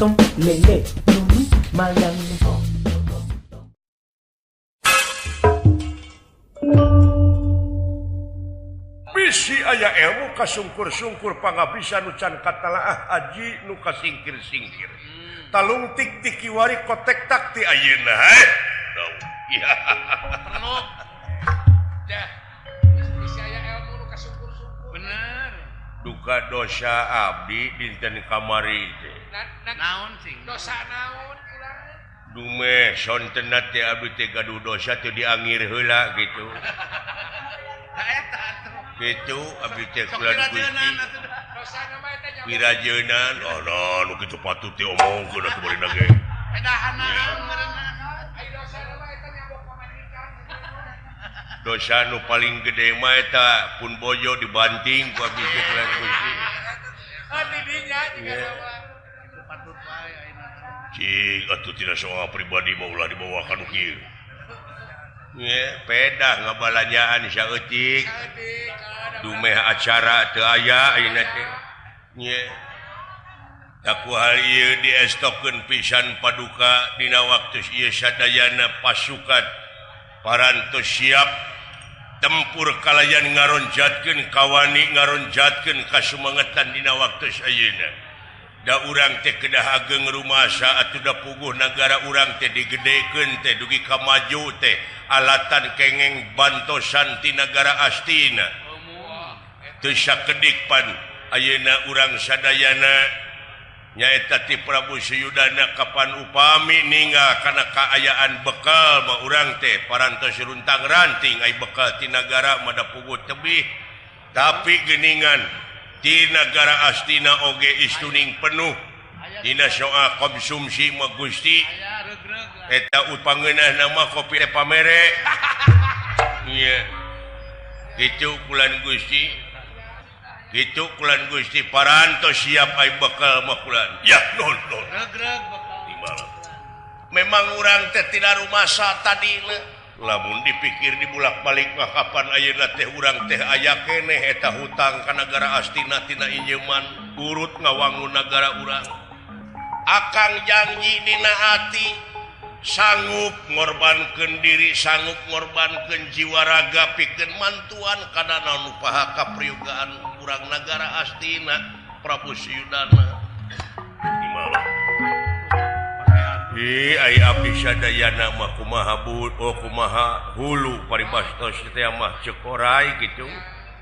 Tom lele lulu mayang. Bisi aya ilmu kasungkur-sungkur pangabisa nu can katalaah aji nu kasingkir-singkir. Talung tik ti kiwari kotek tak ti ayeuna heh. Ya. Perlu. Dah. Bisi aya ilmu nu kasungkur-sungkur. Bener. Duka dosa abdi dinten kamari teh. Naon sing? Dosa naon urang? Dumeh sontenna teh abdi teh gaduh dosa teu diangir heula gitu. Gitu abdi teh kula Gusti. Wirajeunan oh no nu kitu patut diomongkeun atuh barina ge. Pedahanan meureunna. Ai dosana mah eta nyabok pamajikan. Dosa nu paling gede mah eta pun bojo dibanting ku abdi teh kula Gusti. Ah di dinya jiga mah. Itu patut wae ayeuna. Cing atuh tidak soal pribadi mah ulah dibawa ka nu kieu. Ye, pedah ngabalanjaan saeutik. Dumeh acara teu aya ayeuna teh. Ye. Taku hal ieu diestokeun pisan paduka dina waktu ieu sadayana pasukan parantos siap tempur kalayan ngaronjatkeun kawani ngaronjatkeun kasumangetan dina waktu ayeuna. Da urang teh kedah ageng rumasa atuh da puguh nagara urang teh digedekeun teh dugi ka maju teh alatan kengeng bantosan ti nagara Astina. Teu sakedik pan ayeuna urang sadayana nyaeta ti Prabu Suyudana kapan upami ninggal kana kaayaan bekal mah urang teh parantos runtang ranting ai bekal ti nagara mah da puguh tebih tapi geuningan di nagara Astina oge istuning penuh dina soal konsumsi mah Gusti eta upangeunah nama kopi pamere nya kitu kulan Gusti kitu kulan Gusti parantos siap ai bekal mah kulan ya nuhun nuhun memang urang teh tidak rumasa tadi lamun dipikir dibulak-balik mah kapan ayeuna teh urang teh aya keneh eta hutang ka nagara Astina tina injeman urut ngawangun nagara urang akang janji dina hati sanggup ngorbankeun diri sanggup ngorbankeun jiwa raga pikeun mantuan kana naon upaha kapriyugaan urang nagara Astina Prabu Suyudana. Ih, ai abdi sadayana mah kumaha oh kumaha hulu paribastos teh mah ceuk orai kitu.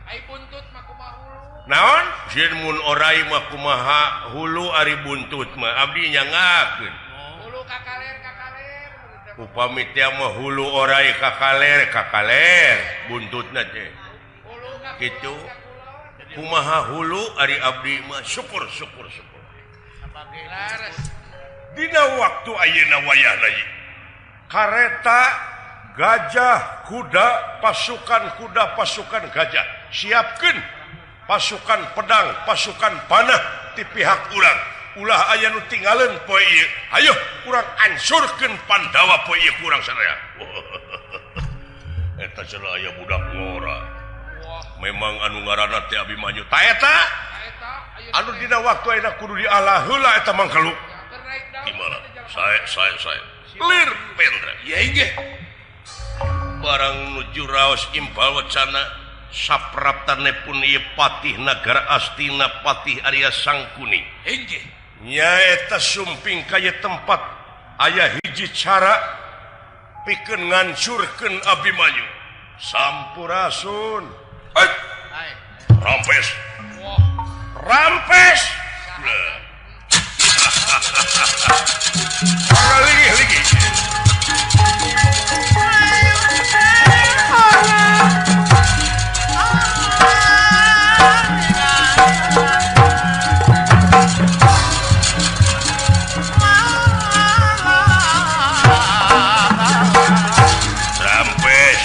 Ai buntut mah kumaha hulu. Naon? Sieun mun orai mah kumaha hulu ari buntut mah abdi nyangakeun. Hulu ka kaler ka kaler. Upami teh mah hulu orai ka kaler ka kaler buntutna teh. Kitu. Kumaha hulu ari abdi mah syukur syukur syukur. Dina waktu ayeuna wayahna ieu kareta gajah kuda pasukan gajah siapkeun pasukan pedang pasukan panah ti pihak urang ulah aya nu tinggaleun poe ieu hayoh urang ansurkeun Pandawa poe ieu ku urang sadaya. Eta cenah aya budak ngora memang anu ngaranna teh Abimanyu ta eta anu dina waktu ayeuna kudu dialah heula eta mangkaluk. Gimana? Saya lir pendra. Ya inggih. Barang nuju raos impal wacana sapraptane pun ieu patih nagara Astina patih Arya Sangkuni. Inggih. Nyaeta sumping ka ieu tempat aya hiji cara pikeun ngancurkeun Abimanyu. Sampurasun. Rampes. Rampes. Lagi. Rampes.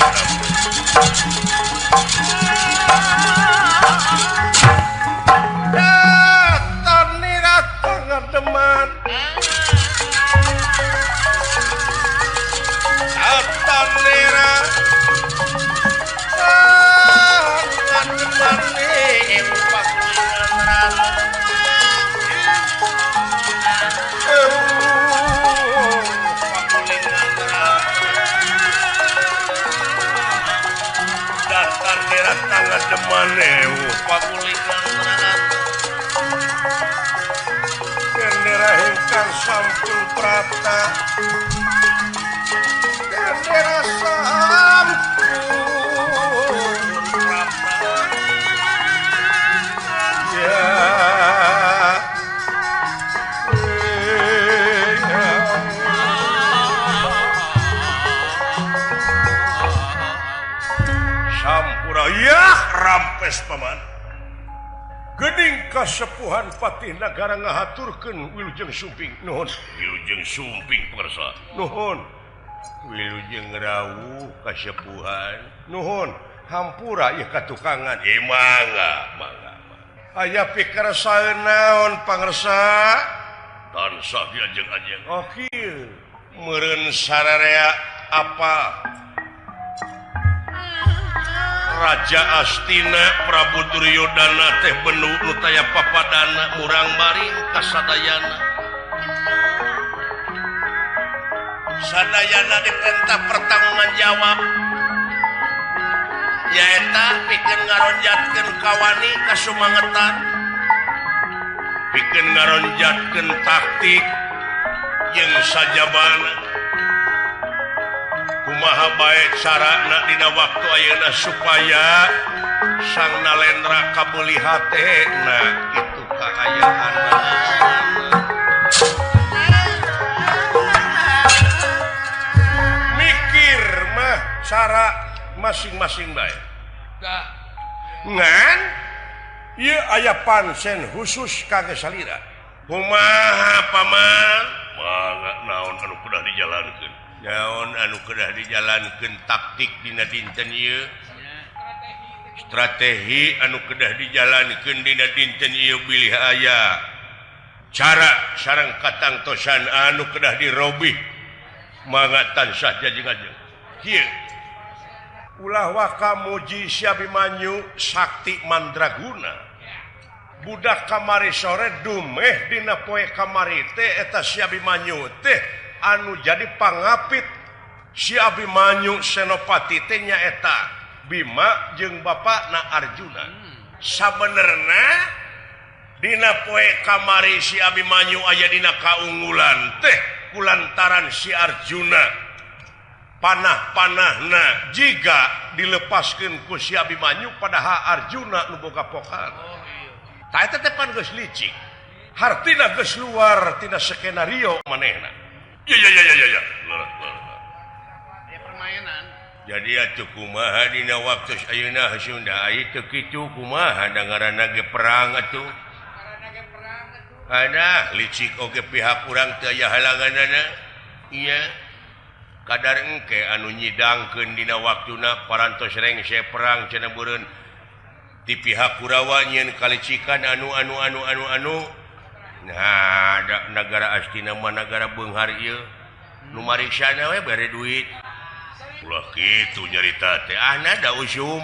Teman Bendera tangan demaneu pagulingan bendera ingkang sampun prapta bendera sampun prapta ya. Yah rampes paman gening kasepuhan patih nagara ngahaturkeun wilujeng sumping nuhun wilujeng sumping pangersa nuhun wilujeng rawuh kasepuhan nuhun hampura ieu katukangan mangga mangga aya pikersaeun naon pangersa tansah diajeng-ajeng oh kieu meureun sararea apa Raja Astina Prabu Duryodana teh benu nu taya papadana murang maring ka sadayana. Sadayana diperintah pertanggungan jawab. Nyaeta pikeun ngaronjatkeun kawani kasumangetan. Pikeun ngaronjatkeun taktik jeung sajabana. Kumaha bae carana dina waktu ayeuna supaya Sang Nalendra kabeuli hatena kitu kaayaan. Mikir mah cara masing-masing bae. Ngan ieu aya pansen khusus kangge salira. Kumaha paman? Mangga naon anu kudu dijalankeun? Naon anu kedah dijalankeun taktik dina dinten ieu strategi anu kedah dijalankeun dina dinten ieu bilih aya cara sareng katangtosan anu kedah dirobih mangga tansah jajeng-ajeng kieu ulah waka muji si Abimanyu sakti mandraguna budak kamari sore dumeh dina poe kamari teh eta si Abimanyu teh anu jadi pangapit si Abimanyu Senopati teh nyaeta Bima jeung bapakna Arjuna. Sabenerna dina poe kamari si Abimanyu aya dina kaunggulan teh kulantaran si Arjuna panah-panahna jiga dilepaskeun ku si Abimanyu padahal Arjuna nu boga pokan. Tah eta teh pan geus licik. Hartina geus luar tina skenario manehna. Ya ya ya ya ya. Ya permainan. Jadi atuh kumaha dina waktu ayeuna Sunda ai teu kitu kumaha da ngaranna ge perang atuh. Ngaranna ge perang atuh. Ada licik oge pihak urang teu aya halanganana. Iya. Kadar engke anu nyidangkeun dina waktuna parantos rengse perang cenah beureun ti pihak Kurawa nyieun kalicikan anu anu anu anu anu. Nah, da nagara Astina mah nagara beunghar ieu. Nu mariksana we bere duit. Ulah kitu nyarita teh. Ah, da usum.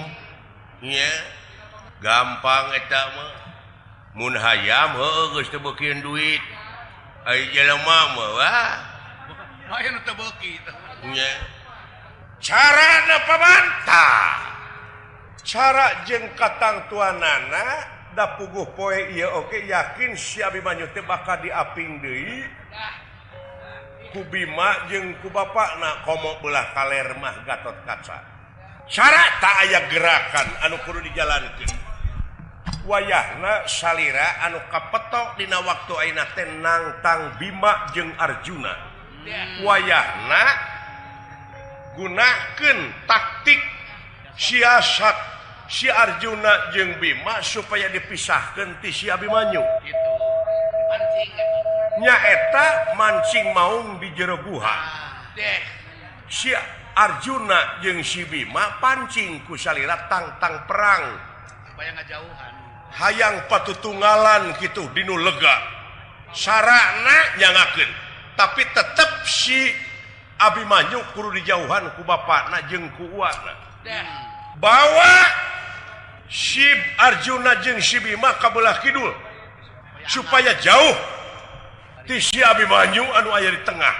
Nya. Gampang eta mah. Mun hayam heueuh geus teu beukieun duit. Ai jelema mah wah. Mah nu teu beuki. Nya. Carana pamantah. Cara jeung katangtuanana da puguh poe ieu oge yakin si Abimanyu teh bakal diaping deui ku Bima jeung ku bapakna komo belah kaler mah Gatotkaca. Cara tak aya gerakan anu kudu dijalankeun. Wayahna salira anu kapetok dina waktu ayeuna teh nangtang Bima jeung Arjuna. Wayahna gunakeun taktik siasat si Arjuna jeung Bima supaya dipisahkeun ti si Abimanyu. Gitu. Mancing nyaeta mancing maung di jero guha. Si Arjuna jeung si Bima pancing ku salira tangtang perang supaya ngajauhan. Hayang patutunggalan kitu dinu lega. Sarana nyangakeun, tapi tetep si Abimanyu kudu dijauhan ku bapakna jeung ku uana. Bawa si Arjuna jeung si Bima ka belah kidul supaya jauh ti si Abimanyu anu aya di tengah.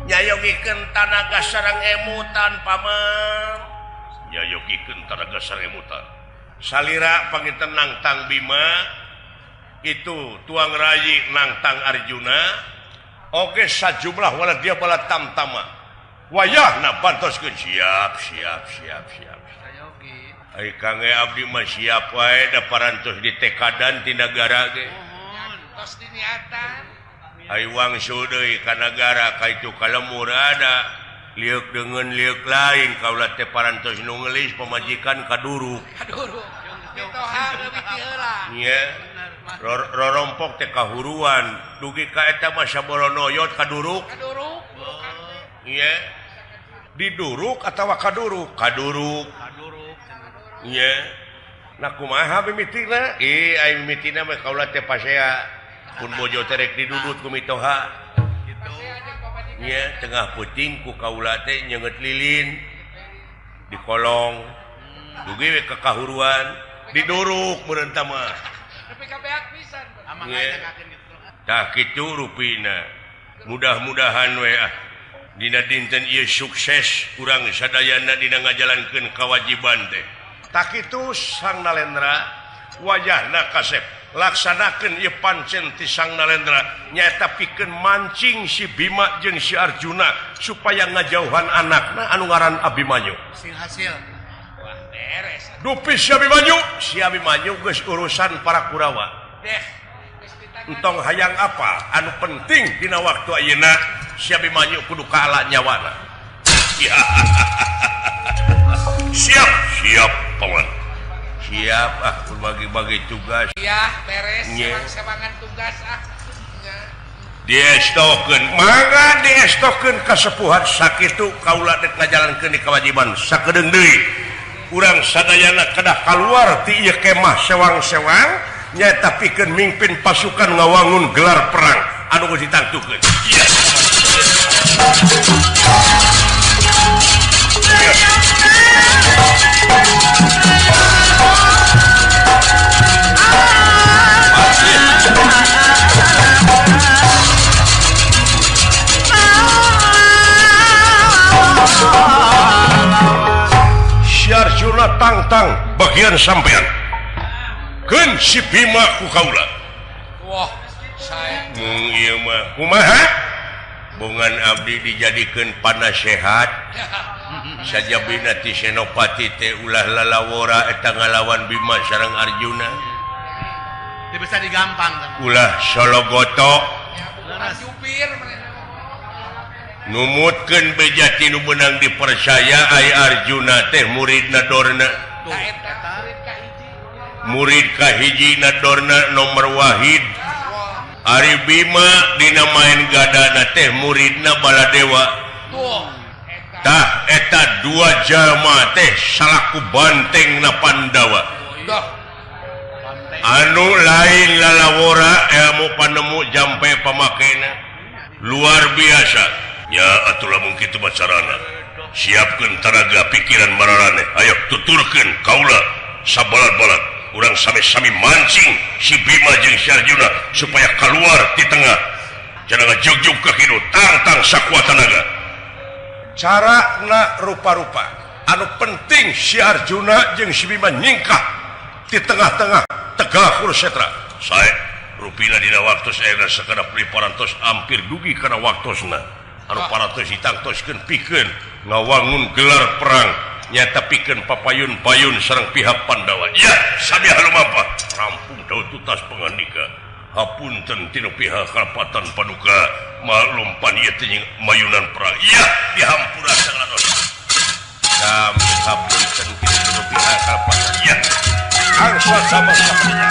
Nyayogikeun tanaga sareng emutan paman. Nyayogikeun tanaga sareng emutan. Salira panginten nangtang Bima itu tuang rayi nangtang Arjuna oge sajumlah wala dia bala tamtama. Wayahna pantoskeun siap siap siap siap. Ai Kang abdi mah siap wae da parantos di tekadan ti nagara ge. Tos diniatan. Ai wangsul deui ka nagara ka itu ka lemur ada lieuk deungeun lieuk lain kaula teh parantos nu ngeulis pamajikan kaduruk. Kaduruk. Mitoha leuwih ti heula. Nya. Rorompok teh kahuruan dugi ka eta mah saboronoyot kaduruk. Kaduruk. Nya. Diduruk atawa kaduruk? Kaduruk. Nya. Nah kumaha mimitina? Ih ai mimitina mah kaula teh pasea pun bojo teh rek didudut ku mitoha. Nya tengah peuting ku kaula teh nyeungeut lilin di kolong. Dugi we ka kahuruan diduruk meureun tah mah. Nepi ka beak pisan. Tah kitu rupina. Mudah-mudahan we ah dina dinten ieu sukses urang sadayana dina ngajalankeun kawajiban teh. Tak itu Sang Nalendra wajahna kasep laksanakeun ieu pancen ti Sang Nalendra nyaeta pikeun mancing si Bima jeung si Arjuna supaya ngajauhan anakna anu ngaran Abimanyu. Sing hasil. Wah, beres. Dupi si Abimanyu geus urusan para Kurawa. Deh, entong hayang apa anu penting dina waktu ayeuna si Abimanyu kudu kaala nyawana. Ya. Siap, siap paman. Siap ah berbagi-bagi tugas. Iya, beres sewang-sewangan tugas ah. Diestokeun, mangga diestokeun kasepuhan sakitu kaula dek ngajalankeun di kewajiban sakedeung deui. Urang sadayana kedah kaluar ti ieu kemah sewang-sewang nyaeta pikeun mingpin pasukan ngawangun gelar perang anu geus ditangtukeun. Iya. Si Arjuna tangtang bagian sampean. Keun si Bima ku kaula. Wah, saya mung ieu mah kumaha? Bongan abdi dijadikeun panasehat. Sajabina ti Senopati teh ulah lalawora eta ngalawan Bima sareng Arjuna. Teu bisa digampang. Ulah sologoto. Numutkeun beja ti nu meunang dipercaya ai Arjuna teh muridna Dorna. Murid kahijina Dorna nomor wahid. Ari Bima dina main gadana teh muridna Baladewa. Tah eta dua jalma teh salaku bantengna Pandawa. Anu lain lalawora ilmu panemu jampe pamakena luar biasa. Ya atuh lamun kitu mah carana. Siapkeun tanaga pikiran mararaneh. Ayo tuturkeun kaula sabalat-balat. Urang sami-sami mancing si Bima jeung si Arjuna supaya keluar di tengah. Jangan ngajugjug ka kidul tangtang sakuat tanaga. Carana rupa-rupa. Anu penting si Arjuna jeung si Bima nyingkah di tengah-tengah Tegak Kurusetra. Sae rupina dina waktu saena sakadap parantos hampir dugi kana waktosna. Anu parantos ditangtoskeun pikeun ngawangun gelar perang nyata pikeun papayun-payun sareng pihak Pandawa. Ya, sami halumampah. Rampung daun tutas pangandika. Hapunten tinu pihak karapatan paduka maklum pan ieu teh mayunan perang. Ya, dihampura sagala dosa. Kami hapunten tinu pihak karapatan. Ya. Angsa sama sama.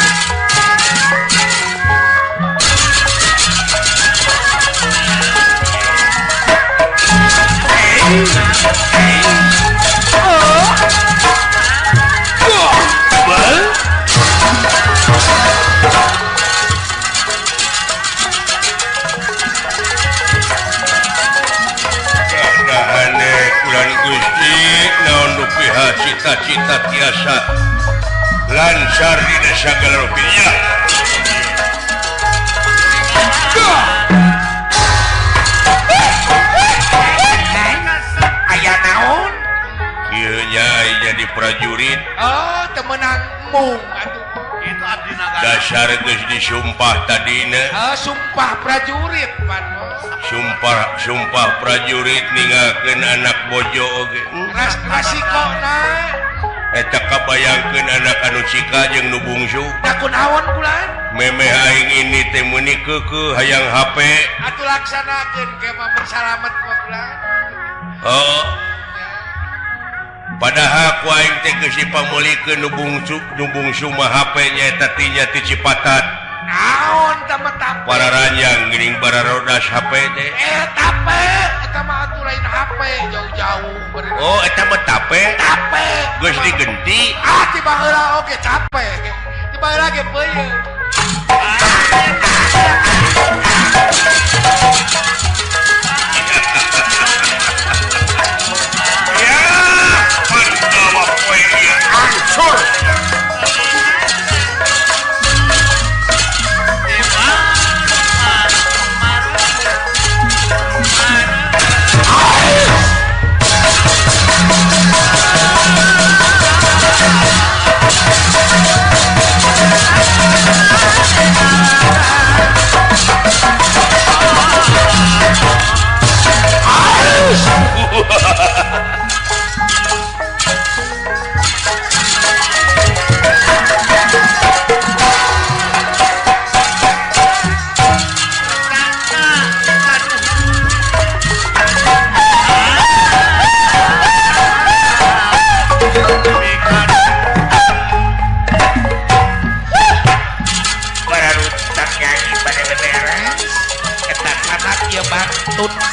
Cita-cita tiasa lancar dina sagala rupiah. prajurit. Oh, teu meunang mung atuh. Itu abdi nagara. Dasar geus disumpah tadina. Oh, sumpah prajurit pan. Sumpah sumpah prajurit ninggalkeun anak bojo oge. Rasikona. Eta kabayangkeun anak anu cika jeung nu bungsu. Da kunaon bulan? Memeh aing ini teh meuni keukeuh hayang HP. Atuh laksanakeun ke mah bersalamet mah bulan. Oh. Padahal ku aing teh geus dipameulikeun nu bungsu mah HP nya eta ti nya ti Cipatat. Naon tah mah tape? Pararanjang geuning bararodas HP teh. Tape eta mah atuh lain HP jauh-jauh bener. Oh, eta mah tape. Tape. Geus digenti. Ah, ti baheula oge tape. Ti baheula ge peuyeun. Ya, Pandawa poe ieu hancur.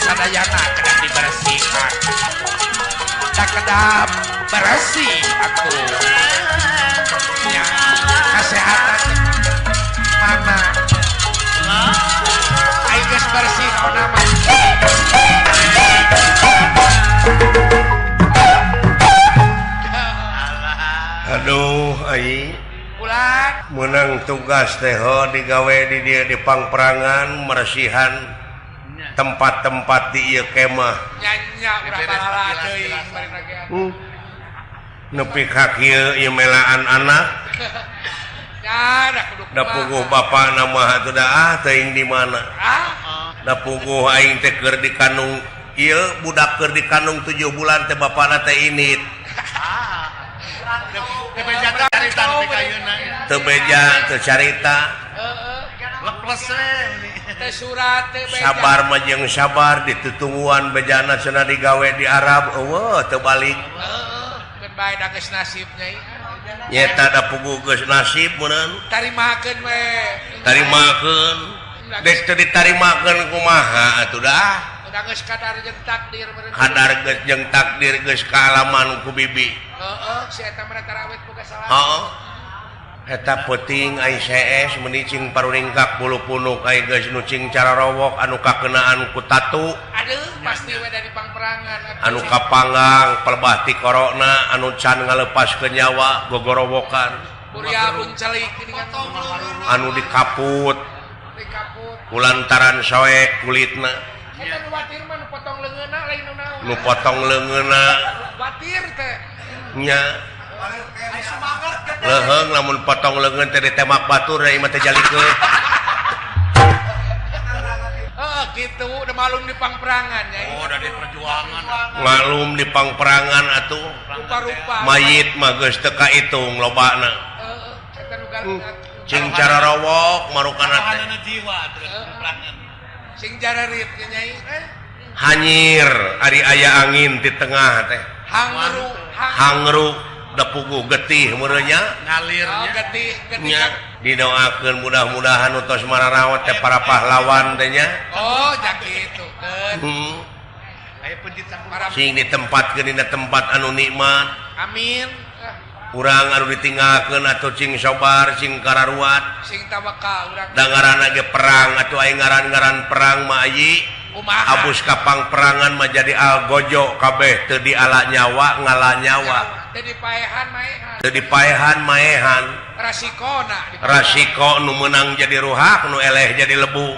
Sadayana kedah dibersihkan. Tak kedap bersih aku. Ya, kesehatan mana? Aing geus bersih naon mah. Aduh, aing. Ulah menang tugas teh digawe di dieu di pangperangan meresihan tempat-tempat di ieu kemah. Nepi ka kieu ieu melaan anak. Da puguh bapana mah atuh da ah teuing di mana. Da puguh aing teh keur di kandung ieu budak keur di kandung 7 bulan teh bapana teh init. Teu beja carita nepi ka ayeuna. Teu beja teu carita. Leples we. Sabar mah jeung sabar ditutungguan bejana cenah digawe di Arab eueuh teu balik. Heeh, keun bae da geus nasib nyai. Nyeta da puguh geus nasib meureun. Tarimakeun we. Tarimakeun. Dek teu ditarimakeun kumaha atuh dah. Da geus kadar jeung takdir meureun. Kadar geus jeung takdir geus kaalaman ku bibi. Heeh, si eta mah tarawih boga salah. Heeh. Eta peuting ai CS menicing paruringkak bulu punuk ai geus nu cing cararowok anu kakenaan ku tatu. Aduh, pasti we dari pangperangan. Anu kapanggang pelebah ti korona anu can ngalepaskeun nyawa gogorowokan. Buria buncelik geuningan anu dikaput. Dikaput. Kulantaran soek kulitna. Eta nu watir mah nu potong leungeunna lain nu naon. Nu potong leungeunna. Watir teh. Nya. Leheng lamun potong leungeun teh ditembak batur da ieu mah teh jalikeun. Heeh, kitu udah malum di pangperangan nya. Oh, da di perjuangan. Malum di pangperangan atuh. Rupa-rupa. Mayit mah geus teu kaitung lobana. Heeh, eta nu galut. Cing cararowok marukana teh. Jiwa perangan. Sing jararit ge nyai. Hanyir ari aya angin di tengah teh. Hangru, hangru. Da puguh getih meureunnya ngalirnya. Oh, getih, getih. Didoakeun mudah-mudahan utos mararawat teh para pahlawan teh nya. Oh, ja kitu keun. Aya pencit sampura. Sing ditempatkeun dina tempat anu nikmat. Amin. Urang anu ditinggalkeun atuh cing sabar, cing kararuat, sing tawakal urang. Da ngaranna ge perang atuh aya ngaran-ngaran perang mah ayi. Abus kapang perangan mah jadi algojo kabeh teu diala nyawa ngala nyawa. Teu dipaehan maehan. Teu dipaehan maehan. Rasikona. Rasiko nu meunang jadi ruhak, nu eleh jadi lebu.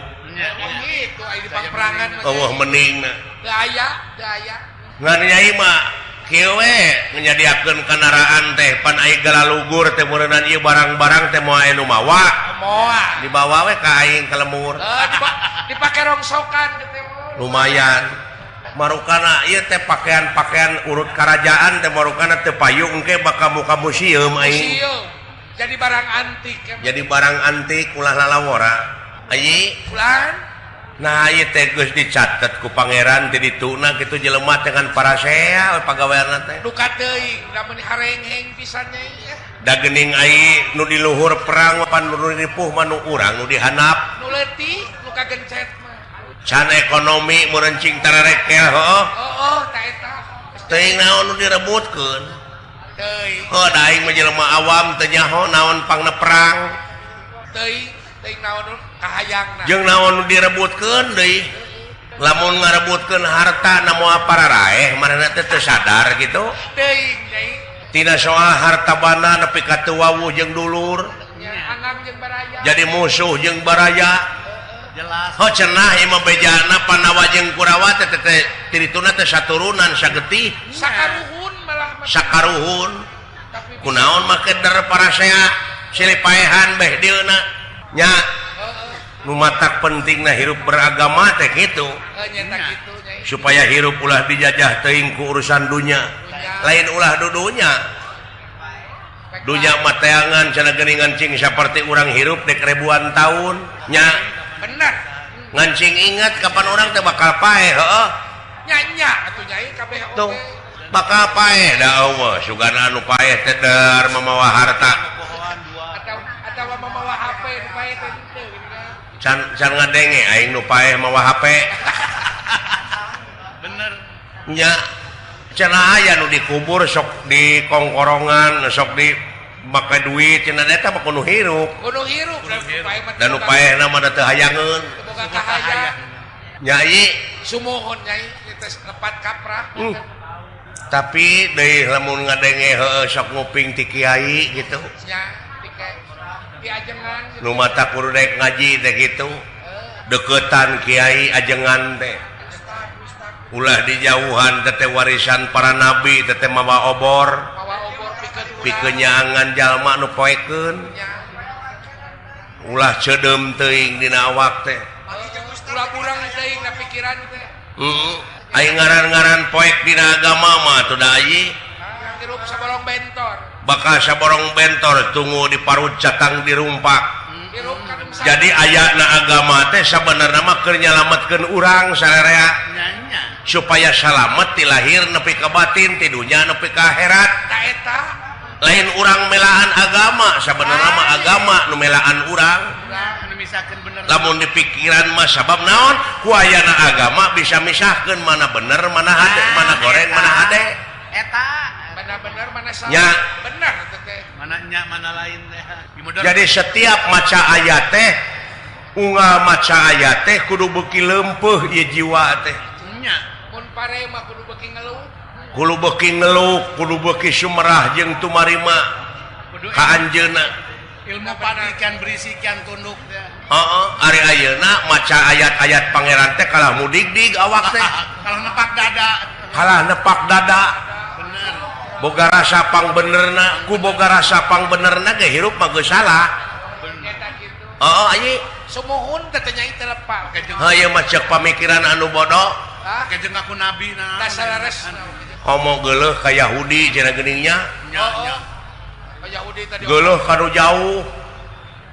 Kitu aya di pangperangan mah. Eueuh meningna. Teu aya, teu aya. Ngan nyai mah Kieu we nyadiakeun kendaraan teh pan ai galalugur teh meureunnan ieu barang-barang teh moal aya nu mawa. Moal. Dibawa we ka aing ka lemur. Dipake rongsokan teh. Lumayan. Marukana ieu teh pakaian-pakaian urut kerajaan teh marukana teu payu engke bakal muka museum aing. Museum. Jadi barang antik. Jadi barang antik ulah lalawora. Ayi ulah. Nah ieu teh geus dicatet ku pangeran ti dituna kitu jelema dengan parasea pagaweanna teh. Duka teuing da meuni harengheng pisan nya ieu. Da geuning ai nu di luhur perang pan nu ripuh mah nu urang nu dihandap. Nu leutik nu kagencet mah. Can ekonomi meureun cing tararekel heuh. Heuh ta eta. Teuing naon nu direbutkeun. Teuing. Heuh da aing mah jelema awam teu nyaho naon pangna perang. Teuing teuing naon kahayangna. Jeung naon nu direbutkeun deui. Lamun ngarebutkeun harta na moal pararaeh manehna teh teu sadar kitu. Teuing nyai. Tina soal harta banda nepi ka teu wawuh jeung dulur. Nya angang jeung baraya. Jadi musuh jeung baraya. Jelas. Oh cenah ieu mah bejana Pandawa jeung Kurawa teh teh tirituna teh saturunan sagetih. Sakaruhun malah mah. Sakaruhun. Kunaon make der parasea silih paehan beh dieuna. Nya. Nu matak pentingna hirup beragama teh kitu. Supaya hirup ulah dijajah teuing ku urusan dunya. Lain ulah dudunya. Dunya mah teangan cenah geuningan cing saperti urang hirup dek ribuan tahun. Nya. Bener. Ngancing ingat kapan orang teh bakal paeh heuh. Nya nya atuh nyai kabeh oge. Tuh, bakal paeh da eueuh sugana anu paeh teh der mamawa harta. Atawa mamawa HP nu paeh teh henteu geuningan. Can can ngadenge aing nu paeh mawa HP. Bener. Nya cenah aya nu dikubur sok di kongkorongan sok di make duit cenah eta mah kudu hirup. Kudu hirup dan nu paehna mah teu hayangeun. Teu boga kahayang. Nyai sumuhun nyai teh lepat kaprah. Tapi deui lamun ngadenge heueuh sok nguping ti kiai gitu. Nya ti ajengan. Nu mata kudu daek ngaji teh kitu. Deketan kiai ajengan teh. Ulah dijauhan teh warisan para nabi teh mawa obor. Pikeun nyaangan jalma nu poekeun. Ulah ceudeum teuing dina awak teh. Ulah burang teuing na pikiran teh. Heeh. Ai ngaran-ngaran poek dina agama mah atuh da ayi. Hirup saborong bentor. Bakal saborong bentor tunggu di parut catang dirumpak. Jadi ayana agama teh sabenerna mah keur nyalametkeun urang sararea. Supaya salamet ti lahir nepi ka batin ti dunya nepi ka akhirat. Ta eta lain urang melaan agama sabenerna mah agama nu melaan urang. Lamun dipikiran mah sabab naon ku ayana agama bisa misahkeun mana bener mana hade mana goreng mana hade. Eta bener-bener mana salah. Nya. Bener teh. Mana nya mana lain teh. Jadi setiap maca ayat teh unggal maca ayat teh kudu beuki leumpeuh ieu jiwa teh. Nya. Mun pare mah kudu beuki ngeluh. Kudu beuki ngeluh, kudu beuki sumerah jeung tumarima ka anjeunna. Ilmu padikan berisi kian tunduk teh. Heeh, ari ayeuna maca ayat-ayat pangeran teh kalah mudigdig awak teh. Kalah nepak dada. Kalah nepak dada. Bener. Boga rasa pangbenerna, ku boga rasa pangbenerna ge hirup mah geus salah. Heeh, ayi sumuhun teh nyai teh lepak. Heuh, ieu mah ceuk pamikiran anu bodoh. Kejeng aku nabi na. Tah salares. Homo geuleuh ka Yahudi cenah geuning nya. Nya. Yahudi tadi. Geuleuh ka nu jauh.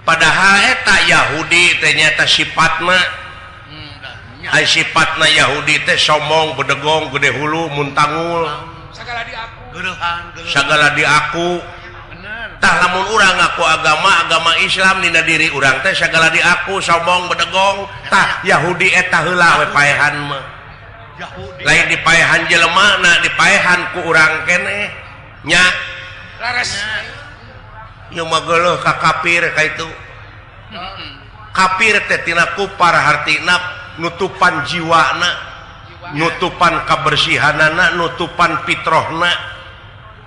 Padahal eta Yahudi teh nyaeta sifatna. Ai sifatna Yahudi teh sombong, bedegong, gede hulu, muntangul. Sagala diaku. Geuleuhan, geuleuh. Sagala diaku. Bener. Tah lamun urang ngaku agama, agama Islam dina diri urang teh sagala diaku, sombong, bedegong. Tah Yahudi eta heula we paehan mah. Yahudi. Lain dipaehan jelema na dipaehan ku urang keneh. Nya. Lares. Ieu mah geuleuh ka kafir ka itu. Kafir teh tina kupar hartina nutupan jiwana, nutupan kabersihanana, nutupan fitrohna.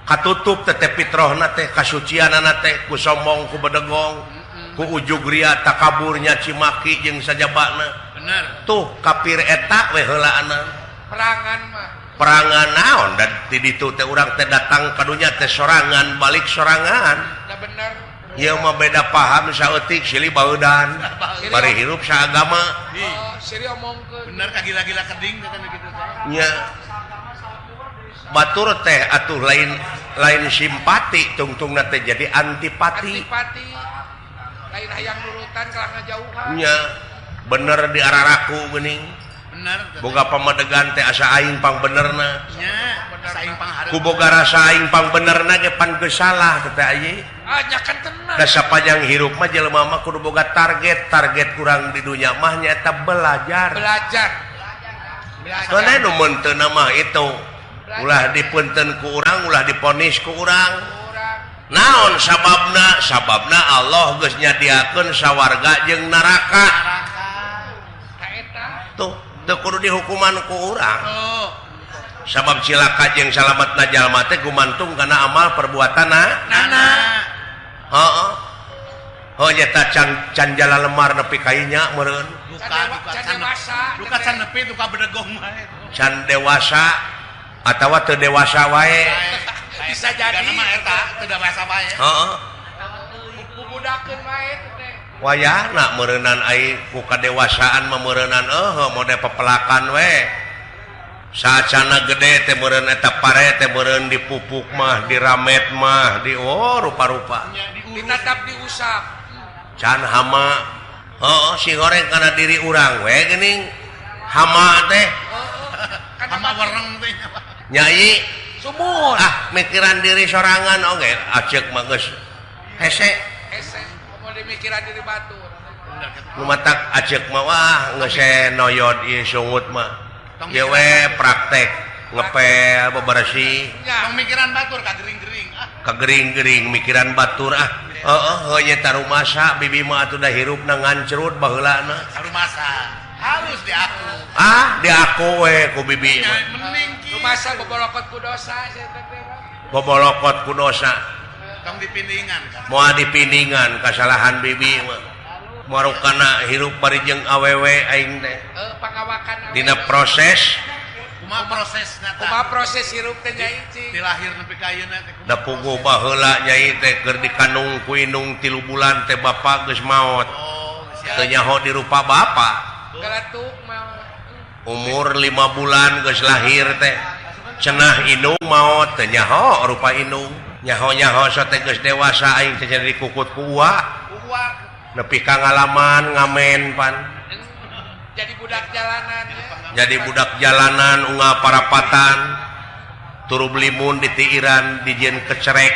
Katutup teh fitrohna teh kasucianana teh ku sombong ku bedegong, ku ujug ria takabur nyaci maki jeung sajabana. Bener. Tuh kafir eta we heulaana. Perangan mah. Perangan naon dan ti ditu teh urang teh datang ka dunya teh sorangan balik sorangan. Da bener. Ieu mah beda paham saeutik silih baeudan. Bari hirup saagama. Oh, silih omongkeun. Bener kagila-gila keding teh kitu teh. Nya. Batur teh atuh lain simpati tungtungna teh jadi antipati. Antipati. Lain hayang nurutan kalah ngajauhan. Nya. Bener di araraku geuning. Bener. Boga pamadegan teh asa aing pang benerna. Nya, asa aing panghareup. Ku boga rasa aing pang benerna ge pan geus salah teh ayi. Ah, nya kan tenang. Da sapanjang hirup mah jelema mah kudu boga target, target kurang di dunya mah nyaeta belajar. Belajar. Soalna nu meunteuna mah itu. Ulah dipunten ku urang, ulah diponis ku urang. Naon sababna? Sababna Allah geus nyadiakeun sawarga jeung neraka. Tuh, teu kudu dihukuman ku urang. Sabab cilaka jeung salametna jalma teh gumantung kana amal perbuatanna. Nana. Heeh. Heuh nyata can jala lemar nepi ka inya meureun. Duka can nepi duka bedegong wae. Can dewasa atawa teu dewasa wae. Bisa jadi mah eta teu dewasa wae. Heeh. Bubudakeun wae teh. Wayahna meureunan ai ku kadewasaan mah meureunan eueuh mode pepelakan we. Saacana gede teh meureun eta pare teh meureun dipupuk mah, diramet mah, di oh rupa-rupa. Ditatap diusap. Can hama. Heeh, si goreng kana diri urang we geuning. Hama teh. Hama wereng teh. Nyai sumur. Ah, mikiran diri sorangan oge aceuk mah geus hese. Hese, komo dimikiran diri batur. Nu matak aceuk mah wah geus noyod ieu sungut mah. Ieu we praktek ngepel bebersih. Tong mikiran batur kagering-gering ah. Kagering-gering mikiran batur ah. Heeh, heuh nya rumasa bibi mah atuh da hirupna ngancrut baheulana. Rumasa halus diaku. Ah, diaku we ku bibi mah. Mending ki. Rumasa bobolokot ku dosa sia teh. Bobolokot ku dosa. Tong dipindingan kan. Moal dipindingan kasalahan bibi mah. Marukana hirup bari jeung awewe aing teh. Pangawakan awewe. Dina proses kumaha prosesna tah? Kumaha proses hirup teh nyai cing? Ti lahir nepi ka ayeuna teh kumaha? Da puguh baheula nyai teh keur dikandung ku indung 3 bulan teh bapa geus maot. Oh, teu nyaho dirupa bapa. Galatuk mah. Umur 5 bulan geus lahir teh. Cenah indung maot teu nyaho rupa indung. Nyaho-nyaho teh geus dewasa aing teh jadi dikukut ku uwa. Uwa nepi ka ngalaman ngamen pan. Jadi budak jalanan ya. Jadi budak jalanan unggal parapatan turub limun ditiiran dijieun kecerek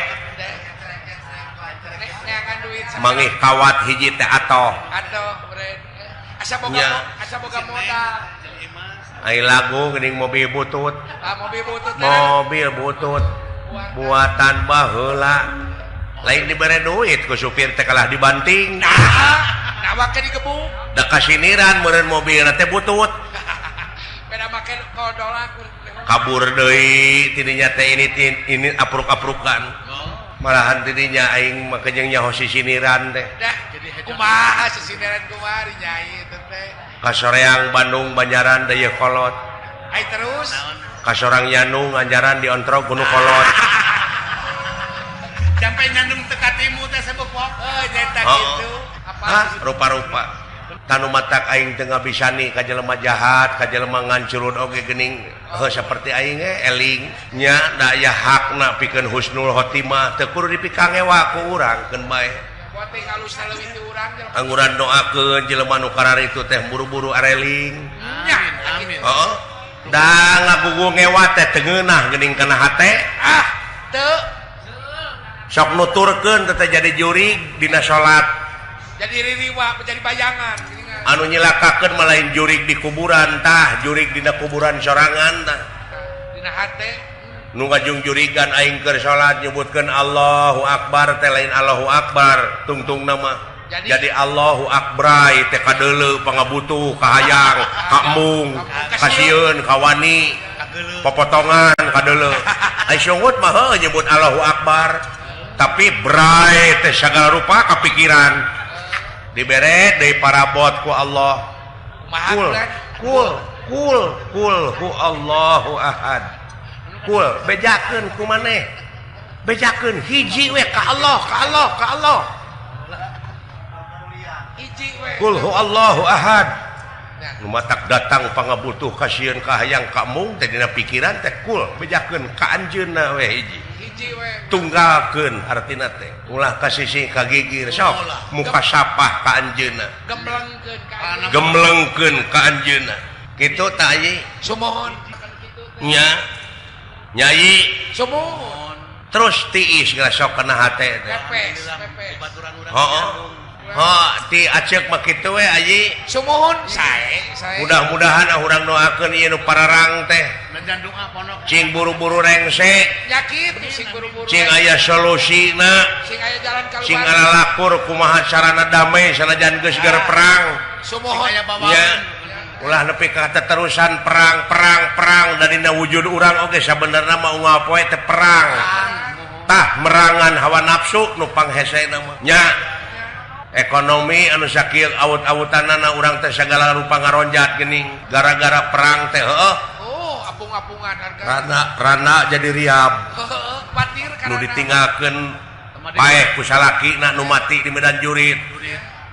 mangih kawat hiji teh atoh atoh asa boga asa boga modal ai lagu geuning mobil butut ah mobil butut buatan baheula lain dibere duit ku supir teh kalah dibanting nah wake digebuk da kasiniran meureun mobilna teh butut beda make kodolak kabur deui tidinya teh ini apruk-aprukan malahan tidinya aing mah kejeung nyaho sisiniran teh kumaha sisiniran kumaha nyai teh kasoreang Bandung Banjaran deui kolot ai terus kasorang Nyandung anjaran diontrog ku nu kolot sampai nyandung teu katimu teh sebepok heuh nyaeta kitu apa rupa-rupa tanu matak aing teu ngabisani ka jelema jahat ka jelema ngancurun oge geuning heuh saperti aing ge eling nya da aya hakna pikeun husnul khotimah teu kudu dipikangewa ku urang keun bae angguran doakeun jelema nu kararitu teh buru-buru areling nya amin heeh da ngagugu ngewa teh teu ngeunah geuning kana hate ah teu sok nuturkeun teh jadi jurig dina salat jadi ririwa menjadi bayangan anu nyilakakeun mah lain jurig di kuburan tah jurig dina kuburan sorangan tah dina hate nu ngajung-jurigan aing keur salat nyebutkeun Allahu Akbar teh lain Allahu Akbar tungtungna mah jadi Allahu Akbar teh kadeuleu pangabutuh kahayang kaembung kasieun kawani popotongan kadeuleu ai sungut mah heuh nyebut Allahu Akbar tapi bray teh sagala rupa kapikiran dibere deui parabot ku Allah. Kul, kul. Kul kul hu Allahu ahad. Kul bejakeun ku maneh. Bejakeun hiji we ka Allah, ka Allah, ka Allah. Hiji we. Kul hu Allahu ahad. Nu matak datang pangabutuh kasieun ka hayang ka mung teh dina pikiran teh kul bejakeun ka anjeunna we hiji. Hiji we. Tunggalkeun artina teh. Ulah ka sisi ka gigir sok muka sapah ka anjeunna. Gemblengkeun ka anjeunna. Gemblengkeun ka anjeunna. Kitu tah Ayi. Sumuhun. Nya. Nyai sumuhun. Terus tiis ngrasok kana hate teh. Pepes, pepes. Heuh. Heuh, ti aceuk mah kitu we Ayi. Sumuhun sae, sae. Mudah-mudahan urang doakeun ieu nu pararang teh. Cing buru-buru rengse. Nya kitu sing buru-buru. Cing aya solusina. Sing aya jalan kaluar. Sing ngalakur kumaha carana damai sanajan geus gar perang. Sumuhun aya bawaeun. Ulah nepi ka teterusan perang perang perang dari wujud urang oge sabenerna mah unggal poe teh perang. Tah merangan hawa nafsu nu panghesena mah. Nya ekonomi anu sakieu awut-awutanana urang teh sagala rupa ngaronjat geuning gara-gara perang teh heueuh. Oh, apung-apungan harga. Rana rana jadi riab. Heueuh, patir nu ditinggalkeun paeh ku salakina nu mati di medan jurit.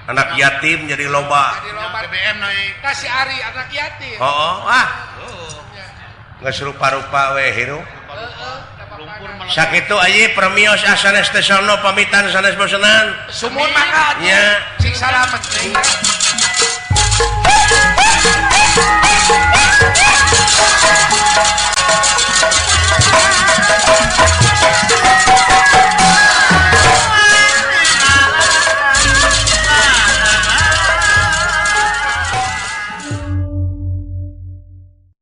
Anak yatim jadi loba. Jadi loba. BBM naik. Tah si Ari anak yatim. Heeh, ah. Geus rupa-rupa we hirup. Heeh, sakitu ayi permios sanes teh sono pamitan sanes bosenan. Sumuhun mangga atuh. Nya. Sing salamet teh.